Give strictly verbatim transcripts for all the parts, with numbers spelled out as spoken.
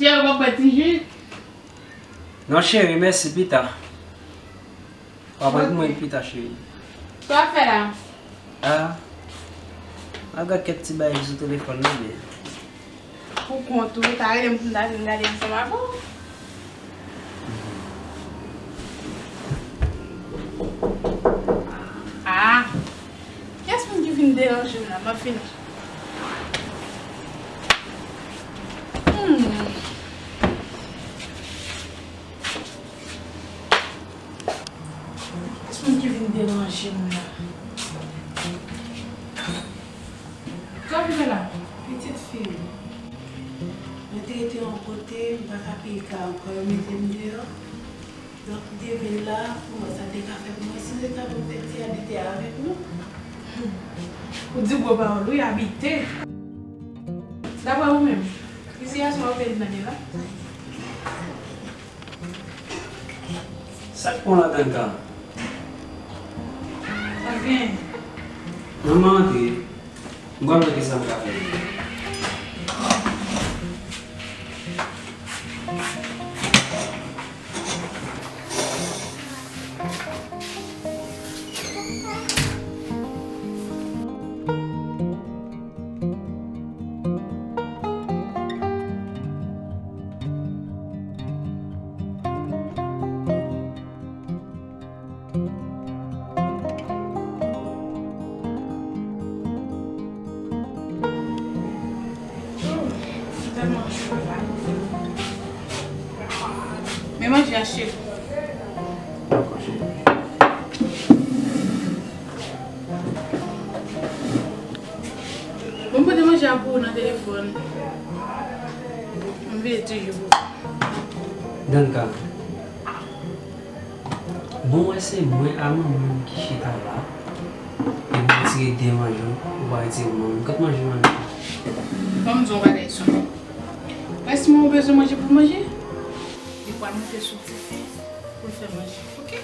Cheri, w ap bwè ti ji? Non, cheri, mèsi, pita. W ap pran pou mwen pita, cheri. Sa w ap fè la? Ah, m ap gad kèk ti bagay sou telefòn nan, men. Pou kont ou, ou ta rele m pou m ta vin gade ansanm avè w? Ah! Kiyès moun ki vin deranje m la? M ap vini. Hmm. Kiyès moun ki vin deranje m la? Sa w vin fè la? Pitit fi m. Mwen te rete yon kote, m pa ka peye kay ankò, yo mete m deyò. Donk, m te vin la, pou m wè sa te ka fè pou mwen, si se ta pou m fè ti abite avèk nou. Ou di gwo pawòl, wi, abite. Daprè ou menm, ki sitiyasyon w ap nan la? Sa k pran w la, Danka? Sa k gen? Manman antre. M pral wè kisa m ka fè. Men manje a, cheri. Bon, m pote manje a pou ou nan telefòn. M veye ti ji pou ou. Danka. Bon, wè se mwen a manman ki chita la. Epi w retire de manje w, ou pa retire pou manman. Kot manje w an? Ban m di w yon bagay sèlman. Wè si manman w bezwen manje pou l manje, li pral monte sou dife pou l fè manje. Oke?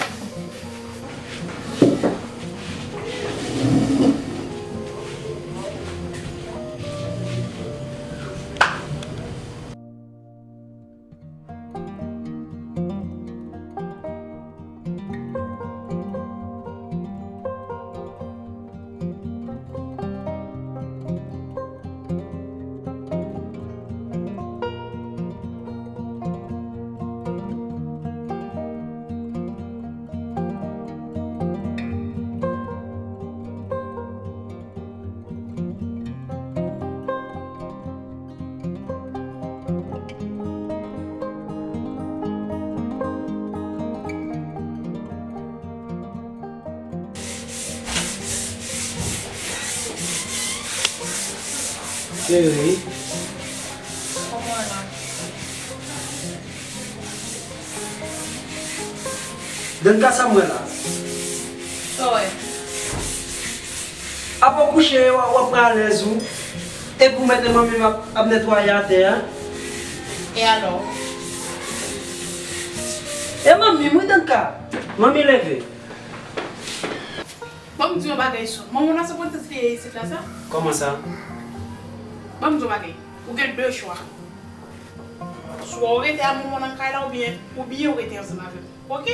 Cheri. Kòman w la? Danka, sa m wè la? Sa w wè? Apa w kouche, w ap, w ap pran alèz ou. Epi w mete manmi m ap, ap netwaye atè a. E alò? E manmi m wi, Danka. Manmi leve. Ban m di yon bagay sou. Manman w nan se pwotektè isit la sa? Kòman sa? Ban m di yon bagay. Ou gen de chwa. Swa w rete a manman w nan kay la oubyen, oubyen w rete ansanm avè m. Oke?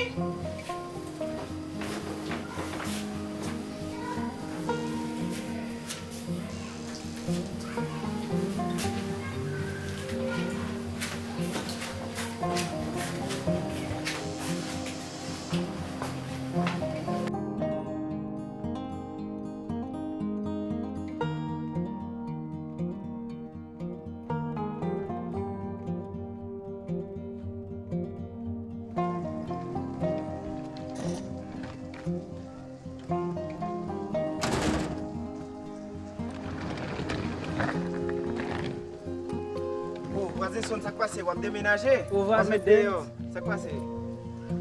Oh, vwazen Son, sa k pase? W ap demenaje? Oh, vwazen Bens. W ap met deyò? Sa k pase?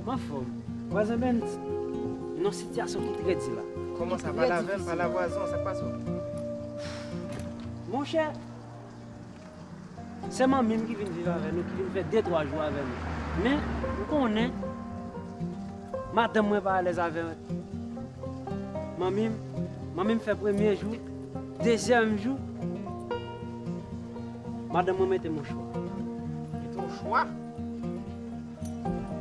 M anfòm. Vwazen Bens, nan sitiyasyon ki trè di la. Kòman sa? Pale avè m, pale a vwazen, sa k pase? Monchè, se manmi m ki vin viv avè nou, ki vin fè de twa jou avè nou. Men, ou konnen, madanm mwen pa alèz avè manmi m. Manmi m fè premye jou, dezyèm jou, madanm mwen mete mouchwa. yon chwa.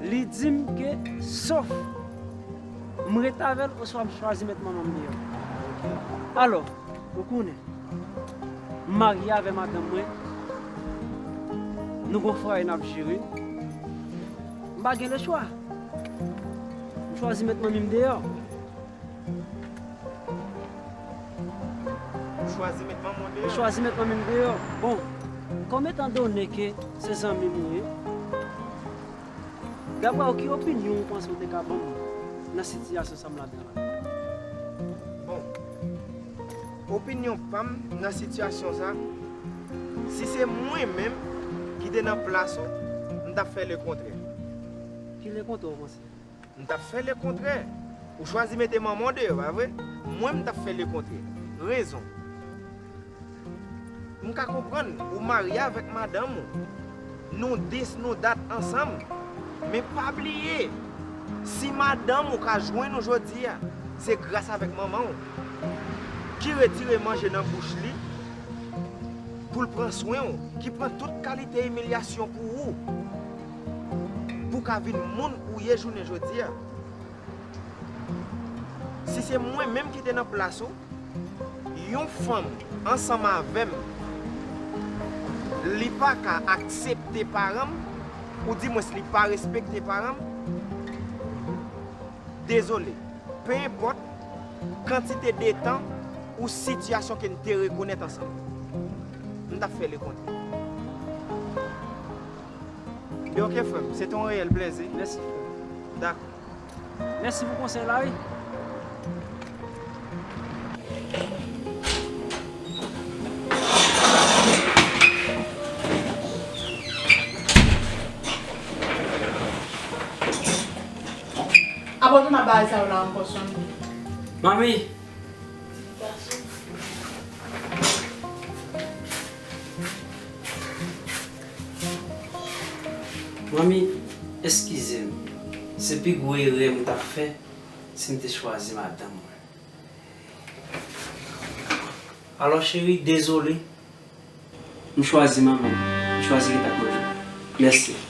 Li di m ke sof m ret avè l oswa m chwazi met manman m deyò. Alò, ou konnen, m marye avè madanm mwen, nou gon fwaye n ap jere. M pa gen lechwa. M chwazi met manmi m deyò. Ou chwazi met manman w deyò? M chwazi met manmi m deyò. Bon, kòm etan done ke se zanmi m ou ye, daprè w, ki opinyon ou panse w te ka ban m nan sitiyasyon sa m ladan la? Bon, opinyon pa m nan sitiyasyon sa, si se mwen menm ki te nan plas ou, m t ap fè lekontrè. Ki lekontrè w panse? M t ap fè lekontrè. Ou chwazi mete manman w deyò, pa vre? Mwen, m t ap fè lekontrè. Rezon. M ka konprann ou marye avèk madanm ou. Nou dis, nou dat ansanm. Men pa bliye, si madanm ou ka jwenn ou jodi a, se gras avèk manman w ki retire manje nan bouch li pou l pran swen w, ki pran tout kalite imilyasyon pou ou, pou w ka vin moun ou ye jounen jodi a. Si se mwen menm ki te nan plas ou, yon fanm ansanm avè m, li pa ka aksepte paran m, ou di mwens li pa respekte paran m, dezole, pe enpòt kantite de tan ou sitiyasyon ke n te rekonèt ansanm, m t ap fè lekontrè. Ebyen, oke, frè m, se te yon reyèl plèzi. Mèsi, frè m. Dakò. Mèsi pou konsèy la, wi. Apa w tounen ap bagay sa yo la ankò, Sony? Manmi! Manmi, eskize m. Se pi gwo erè m t ap fè si m te chwazi madanm mwen. Alò, cheri, dezole. M chwazi manman m. M chwazi ret ak manman m. Mèsi.